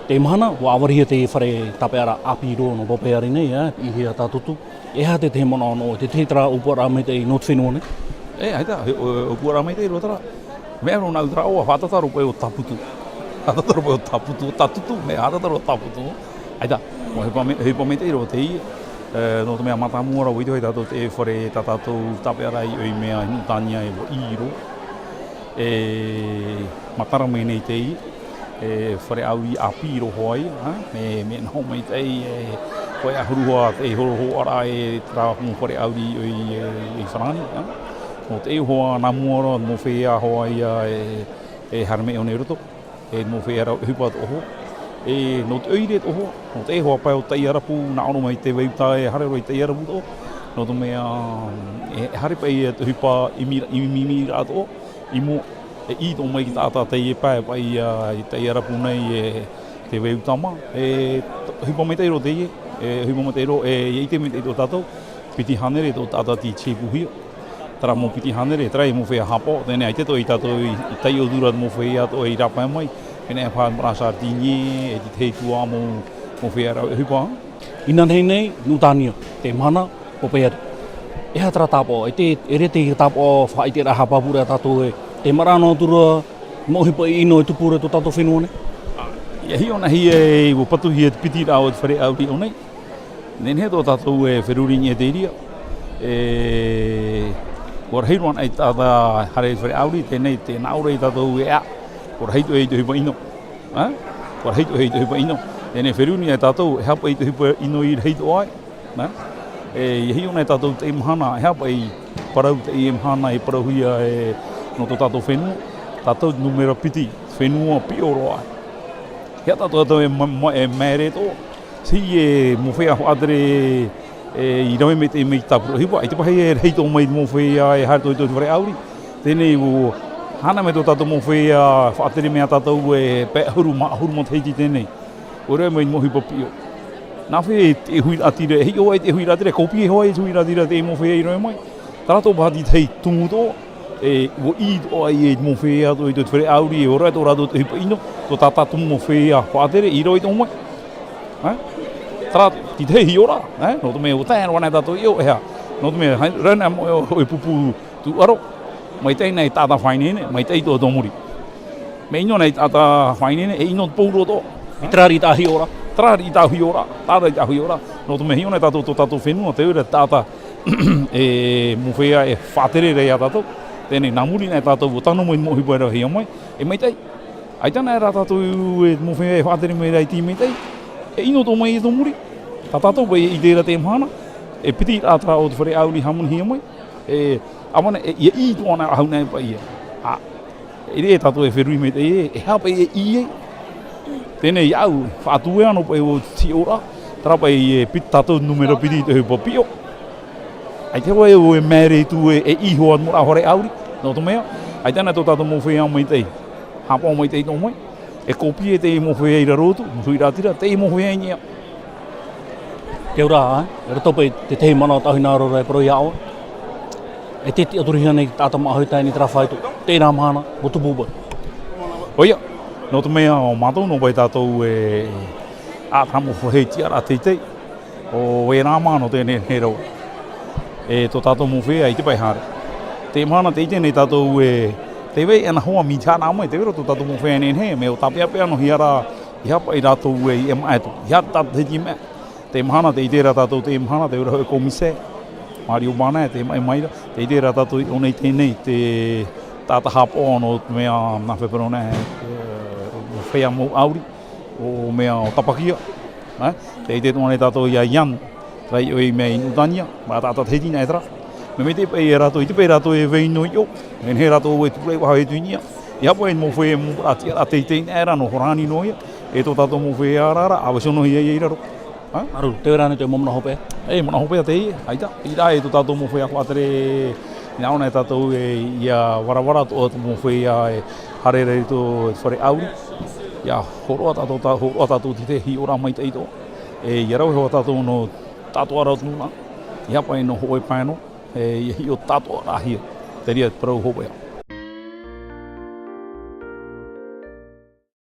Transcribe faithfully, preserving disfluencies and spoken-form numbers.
Te mahana, ʻua ʻāvarihia te fare tāpeʻaraʻa ʻāpī roa nō Papeʻete nei, ā, i hea Tātotu. E aha te tahi manaʻo nō, te tahi terā ʻōpuaraʻa maitaʻi nō te fenua nei? E, ʻaita, he, ʻō-, ʻōpuaraʻa maitaʻi roa terā. Mea roa nā ʻu terā ʻoa, faʻatataro paʻi ʻo Tāputu. Faʻatataro paʻi ʻo Tāputu, Tātotu, mea faʻatataro ʻo Tāputu. ʻAita, ʻua ʻohipa mai-, ʻohipa maitaʻi roa teie, e, nō te mea mātāmua ra, ʻua ʻite hoʻi tātou te fare tā tātou tāpeʻaraʻa i ʻō i mea i Nuʻutānia e ʻua ʻī roa. E, matara mai nei teie, e, fare ʻauri ʻāpī roa hoʻi, ā, mea, mea noho maitaʻi, e, hōʻē ʻahuru ā te hōroʻaraʻa e terā mau fare ʻauri i, i, i Farāni, ā. Nō te hoa nā mua ra, mau feiā hoʻi ā, e, e haere mai ʻōna i roto, e mau feiā rave ʻohipa atoʻa. E, nō te ʻoire atoʻa, nō te hoa pae o Taiarapu, nā ʻō mai te vai uta e haere roa i Taiarapu atoʻa, nō te mea, e, e haere paʻi te ʻohipa ʻimi-, ʻimi-, ʻimiraʻa atoʻa, i mua, e ʻī atoʻa mai te taʻata teie pae paʻi, ā, i Taiarapu nei e te vai uta mā, e, ʻohipa maitaʻi roa teie, e, ʻohipa maitaʻi roa, e, ʻia ʻite maitaʻi atoʻa tātou, piti hānere tō taʻata tei tiʻapuhia. Terā mau piti hānere, terā e mau feiā haʻapaʻo, teie nei, ʻaita atoʻa ia tātou i, i taiʻo atu ra mau feiā atoʻa i rāpae mai, pēnei e Fahad Murad Sardinier, e te tahi atu ā mau, mau feiā rave ʻohipa. Inanahi nei, Nuʻutānia, te mahana, Papeʻete. E aha terā tāpaʻo, e te, e rave te tāpaʻo faʻaʻiteraʻa haʻapāpūraʻa tātou e, te maraʻa noa atu ra, mau ʻohipa ʻino e tupu ra i tō tātou fenua nei? ʻIa hiʻo anaʻe e, ʻua patuhia te piti ra o te fare ʻauri i ʻō nei. Nehenehe tō tātou e feruri i niʻa i te reira. E, ʻua rahi roa anaʻe te taʻata haere i te fare ʻauri, teie nei, tē nā ʻō ra ia tātou e ʻā, ʻua rahi atoʻa ia te ʻohipa ʻino. Ā? ʻUa rahi atoʻa ia te ʻohipa ʻino. Teie nei feruri anaʻe tātou, e aha paʻi te ʻohipa ʻino i rahi atoʻa ai? Nā? E, ʻia hiʻo anaʻe tātou teie mahana, e aha paʻi parau teie mahana e parauhia e, nō tō tātou fenua, tātou te nūmera piti, fenua piʻo roa. E aha tātou e ma-, ma-, e māere atoʻa, Teie mau feiā faʻatere, e, i rave maitaʻi mai te tāpura ʻohipa, ʻaita paʻi e rahi atoʻa mai mau feiā e haere atoʻa i te fare ʻauri. Teie nei ʻua haere mai tō tātou mau feiā faʻatere mai tātou e pae ʻahuru mā, ʻahuru matahiti teie nei. ʻUa rave mai mau ʻohipa piʻo. Nā hea te huiraʻatira, e hiʻo ai te huiraʻatira, e kōpie hoʻi te huiraʻatira teie mau feiā i rave mai. Terā atoʻa paʻi te tahi tumu atoʻa, e, ʻua ʻī atoʻa ai e mau feiā atoʻa i te fare ʻauri, e ora atoʻa rātou te ʻohipa ʻino, tō tā tātou mau feiā faʻatere, i rave atoʻa mai. Ā? Terā te tahi hiʻoraʻa, ā? Nō te mea ʻua tae roa anaʻe tātou i ʻō, e aha? Nō te mea, hai, rave anaʻe mau ʻoe, ʻoe pupu tūʻaro, maitaʻi anaʻe taʻata faʻaineine, maitaʻi atoʻa tō muri. Mea ʻino anaʻe taʻata faʻaineine, e ʻino te pou roa atoʻa. Terā riʻi tā hiʻoraʻa. Terā riʻi tā hiʻoraʻa, terā riʻi tā hiʻoraʻa. Nō te mea hiʻo anaʻe tātou tō tātou fenua, te reira taʻata e mau feiā e faʻatere ra ia tātou. Teie nei nā muri anaʻe tātou ʻua tano mai mau ʻohipa e ravehia mai, e maitaʻi. ʻAita anaʻe rā tātou e mau feiā e faʻatere mai ra i te maitaʻi. E ʻino atoʻa mai ia tō muri. Tā tātou paʻi e ʻite ra teie mahana, e piti ra terā o te fare ʻauri hāmanihia mai. E, ʻāvana, e, ʻia ʻī atoʻa anaʻe rāhau anaʻe paʻi ia. Ā, e rave tātou e feruri maitaʻi e, e aha paʻi e ʻī ai. Teie nei iāʻu, faʻatū e ʻano paʻi o te hiʻoraʻa, terā paʻi e piti tātou nūmera piti i te ʻohipa piʻo. ʻAita e, e māere atu e, e ʻī hoʻi atu mau fare ʻauri, nō te mea, ʻaita anaʻe tō tātou mau feiā maitaʻi, haʻapaʻo maitaʻi atoʻa mai, e kōpie teie mau feiā i raro atu, mau huiraʻatira, teie mau feiā i niʻa. Kia ora, ā, i roto paʻi i te tahi manaʻo tāʻu hinaʻaro ra e parau iā ʻoe. E te tiʻaturihia nei te taʻata māʻohi teie nei terā faito, terā mahana, ʻua tupu paʻi. ʻOia, nō te mea ʻo mātou noa paʻi tātou e, ā, terā mau fare tiʻaraʻa teitei, ʻo e rā mā nō teie nei, nei rau. E tō tātou mau feiā, ʻaita paʻi haere. Teie mahana tē ʻite nei tātou e, tē vai anaʻe hoʻi mai te haʻapaʻo mai, tē vai ra tō tātou mau feiā nehenehe, mea ʻua tāpeʻapeʻa noa hia ra, e aha paʻi rātou e, e maʻe atu, e aha tātou te tiʻa mai. Teie mahana, tē ʻite ra tātou, teie mahana, tē vai ra hōʻē komisē, Mario Bana, tē maʻe mai ra, tē ʻite ra tātou i ʻō nei teie nei, te taʻata haʻapaʻo nō te mea nā fepero nei, e, feiā mau ʻauri, ʻo mea ʻo Tapakia, ā, tē ʻite atoʻa nei tātou iā Ian, terā i ʻō i mea i Nuʻutānia, mā taʻata Tahiti anaʻe terā. Mea maitaʻi paʻi ia rātou, ʻaita paʻi rātou e vai noa i ʻō, e nehenehe rātou e tūraʻi faʻahou atu i niʻa. E aha paʻi mau feiā mau tiʻaraʻa teitei anaʻe ra nō Farāni noa ia, e tō tātou mau feiā ra, ʻa vaiiho noa ia i raro. Ā? Māuruuru, tē vai ra ānei te mau manaʻo hopeʻa? E, manaʻo hopeʻa teie, ʻaita. Terā e tō tātou mau feiā faʻatere, nā ʻō nei tātou e, ʻia varavara atoʻa te mau feiā e haere ra i te fare ʻauri. ʻIa hōroʻa tātou, tā-, hōroʻa tātou i te hiʻoraʻa maitaʻi atoʻa. E, ʻia rave hoʻi tātou nō tātou ra atu nā. E aha paʻi nō hōʻē pae noa, e, ʻia hiʻo tātou ra hia. Terā te parau hopeʻa.